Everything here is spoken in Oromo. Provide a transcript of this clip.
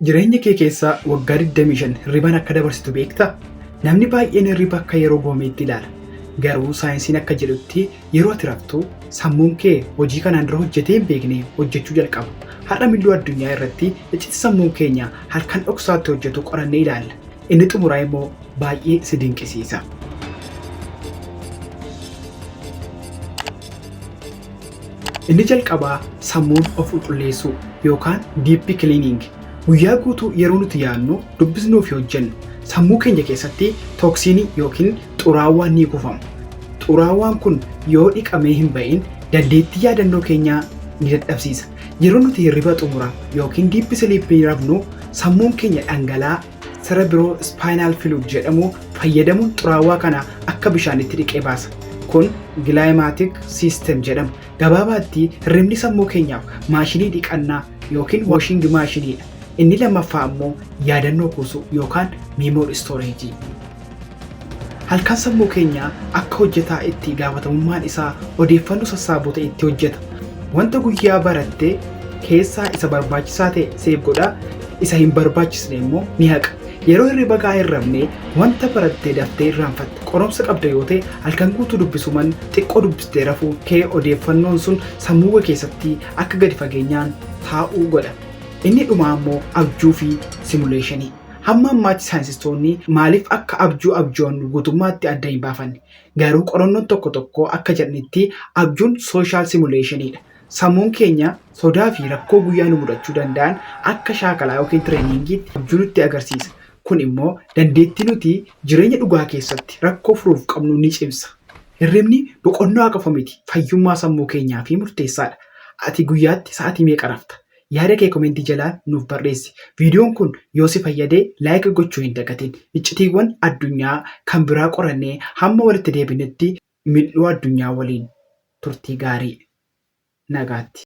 Jireenya kee keessaa waggaa 25 hirriban akka dabarsitu beektaa? Namni baay'een hirriba akka yeroo goomeetti ilaala. Garuu saayinsiin akka jedhutti yeroo ati raftu sammuun kee hojii kanaan dura hojjetee hin beekne hojjechuu jalqaba. Har'a Mil'uu Addunyaa irratti iccitii sammuun keenya halkan dhoksaatti hojjetu qorannee ilaalla. Inni xumuraa immoo baay'ee si dinqisiisa. Inni jalqabaa sammuun of qulqulleessuu yookaan deep cleaning. Guyyaa guutuu yeroo nuti yaadnu, dubbisnuu fi hojjennu sammuu keenya keessatti tooksiinii yookiin xuraawaan ni kuufama. Xuraawaan kun yoo dhiqamee hin ba'in dandeettii yaadannoo keenyaa ni dadhabsiisa. Yeroo nuti hirriba xumuraa yookiin deep sleep rafnu sammuun keenya dhangala'aa cerebrospinal fluid jedhamu fayyadamuun xuraawaa kana akka bishaanitti dhiqee baasa. Kun glymphatic system jedhama. Gabaabaatti hirribni sammuu keenyaaf maashinii dhiqannaa yookiin washing machineiidha. Inni lammaffaa immoo yaadannoo kuusuu yookaan memory storage. Halkan sammuu keenyaa akka hojjetaa itti gaafatamummaan isaa odeeffannoo sassaabuu ta'e itti hojjeta. Wanta guyyaa baratte keessaa isa barbaachisaa ta'e save godhaa, isa hin barbaachisne immoo ni haqa. Yeroo hirriba gahaa hin rafne wanta barattee daftee irraanfatta. Qoromsa qabda yoo ta'e halkan guutuu dubbisuu man xiqqoo dubbistee rafuu kee odeeffannoon sun sammuu kee keessatti akka gadi fageenyaan taa'uu godha. Inni dhumaa immoo abjuu fi simulationii. Hamma ammaatti saayinsistoonni maaliif akka abjuu abjoonnu guutummaatti adda hin baafanne. Garuu qorannoon tokko tokko akka jedhanitti abjuun social simulationiidha. Sammuun keenya sodaa fi rakkoo guyyaa nu mudachuu danda'an akka shaakalaa yookiin trainingiitti abjuu nutti agarsiisa. Kun immoo dandeettii nuti jireenya dhugaa keessatti rakkoo furuuf qabnu ni cimsa. Hirribni boqonnaa qofa miti fayyummaa sammuu keenyaa fi murteessaadha. Ati guyyaatti sa'aatii meeqa rafta? Yaada kee commentii jalaan nuuf barreessi. Viidiyoon kun yoo si fayyade like gochuu hin dagatin. Iccitiiwwan addunyaa kan biraa qorannee hamma walitti deebinutti Mil'uu Addunyaa waliin turtii gaarii. Nagaatti.